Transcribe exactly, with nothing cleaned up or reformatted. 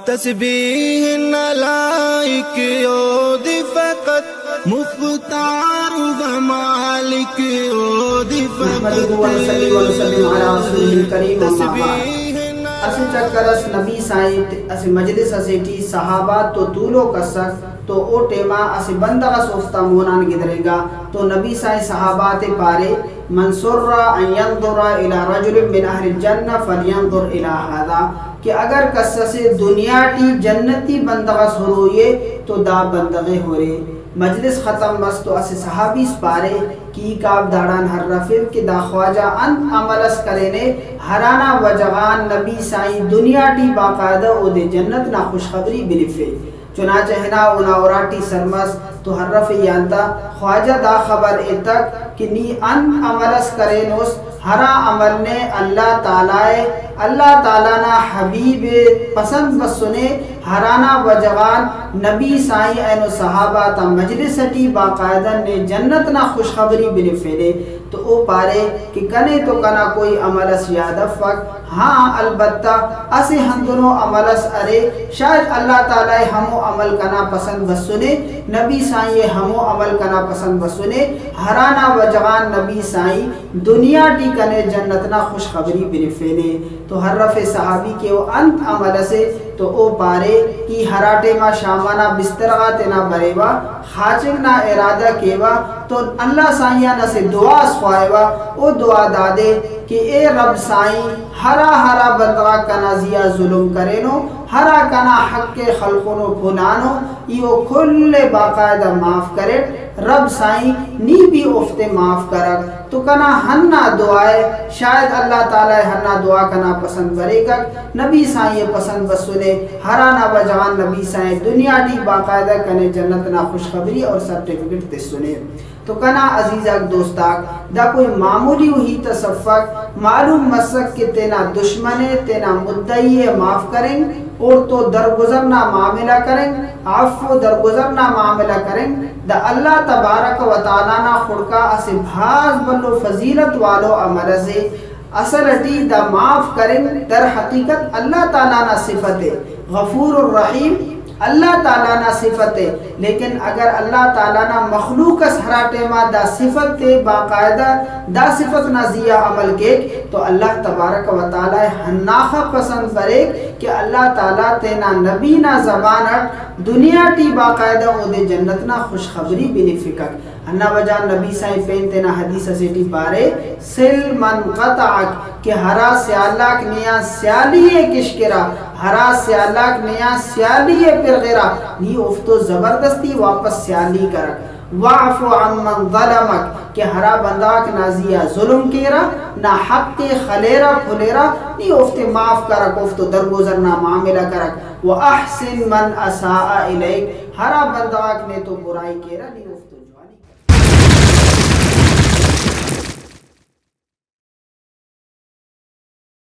تسبیح نا لائق اودے فقط، مختار و مالک اودے فقط۔ نحمده ونصلي ونسلم على رسوله الكريم، اما بعد۔ تسبیح نا اسہ چکر اس نبی سائیں ت-، اسہ مجلس اسے ٹی صحابہ تو تولوک اسک، تو او ٹائما اسہ بندغ اس اوفتا مون آن گدرینگا، تو نبی سائیں صحابہ تے پارے، من سر ان ينظر الى رجل من اهل الجنة فلينظر الى هذا، کہ اگر کس اسے دنیا ٹی جنتی بندغ اس ہروئی ءِ تو دا بندغ ءِ ہرے۔ مجلس ختم مس تو اسہ صحابی اس پارے کہ ای کاب داڑان ہرفو کہ دا خواجہ انت عمل اس کرینے ہرانا وجہ غان نبی سائیں دنیا ٹی باقاعدہ اودے جنت نا خوشخبری بنفے۔ چنانچہ ہنا اونا اراٹی سر مس تو ہرفے ای آن تا خواجہ دا خبر ایتک کہ نی انت عمل اس کرینس، ہرا عمل نے اللہ تعالیٰ ءِ، اللہ تعالیٰ نا حبیب ءِ پسند بسنے، ہرانا وجہ غان نبی سائیں اینو صحابہ تا مجلس ٹی باقاعدہ نے جنت نا خوشخبری بنفینے۔ تو او پارے کہ کنے تو کنا کوئی عمل اس یاد افک، ہاں، البتہ اسہ ہندنو عمل اس ارے، شاید اللہ تعالیٰ ءِ ہمو عمل کنا پسند بسنے، نبی سائیں ءِ ہمو عمل کنا پسند بسنے، ہرانا وجہ غان نبی سائیں دنیا ٹی کنے جنت نا خوشخبری بنفینے۔ تو ہرفے صحابی کہ او انت عمل اسے، تو او پارے کہ ہرا ٹائما شام ئنا بستر غا تینا بریوہ، خاچنگ نا ارادہ کیوہ تو اللہ سائیں آن اسہ دعا اس خواہوہ، او دعا دادے کہ اے رب سائیں، ہرا ہرا بندغاک کنا زیہا ظلم کرینو، ہرا کنا حق ءِ خلخنو پھنانو، ای او کل ءِ باقاعدہ معاف کریٹ۔ رب سائیں نی بھی اوفتے معاف کرک۔ تو کنا ہندا دعا ءِ، شاید اللہ تعالیٰ ءِ ہندا دعا کنا پسند بریکک، نبی سائیں ءِ پسند بسنے، ہرانا وجہ غان نبی سائیں دنیا ٹی باقاعدہ کنے جنت نا خوشخبری اور سرٹیفکیٹ تسنے۔ تو کنا عزیزاک دوستاک، دا کوئی معمولی ءُ ہیت اس افک، معلوم مسک کہ تینا دشمن ءِ، تینا مدعی ءِ معاف کرنگ، اوڑتو درگزر نا معاملہ کرنگ، عفو درگزر نا معاملہ کرنگ، دا اللہ تبارک و تعالیٰ نا خڑکا اسہ بھاز بھلو فضیلت والو عمل اسے۔ اصل اٹی دا معاف کرنگ در حقیقت اللہ تعالیٰ نا صفت ءِ، غفور الرحیم اللہ تعالیٰ نا صفت ءِ، لیکن اگر اللہ تعالیٰ نا مخلوق اس ہرا ٹائما دا صفت ءِ باقاعدہ دا صفت نا زیہا عمل کیک تو اللہ تبارک و تعالیٰ ءِ ہنداخہ پسند بریک کہ اللہ تعالیٰ تینا نبی نا زبان اٹ دنیا ٹی باقاعدہ اودے جنت نا خوشخبری بنفکک۔ ہندا وجہ نبی سائیں پین تینا حدیث اسے ٹی پارے، صل من قطعک، کہ ہرا سیالاک نے آن سیالی ءِ کشکرہ، ہرا سیالاک نے آن سیالی ءِ پرغرہ، نی اوفتو زبردستی واپس سیالی کرک۔ واعف عمن ظلمک، کہ ہرا بندغاک نا زیہا ظلم کیرہ، نا حق ءِ خلیرہ پھلیرہ، نی اوفتے معاف کرک، اوفتو درگزر نا معاملہ کرک۔ واحسن من اساء الیک، ہرا بندغاک نے تو برائی کیرہ، نی اوفتو جوانی کرک۔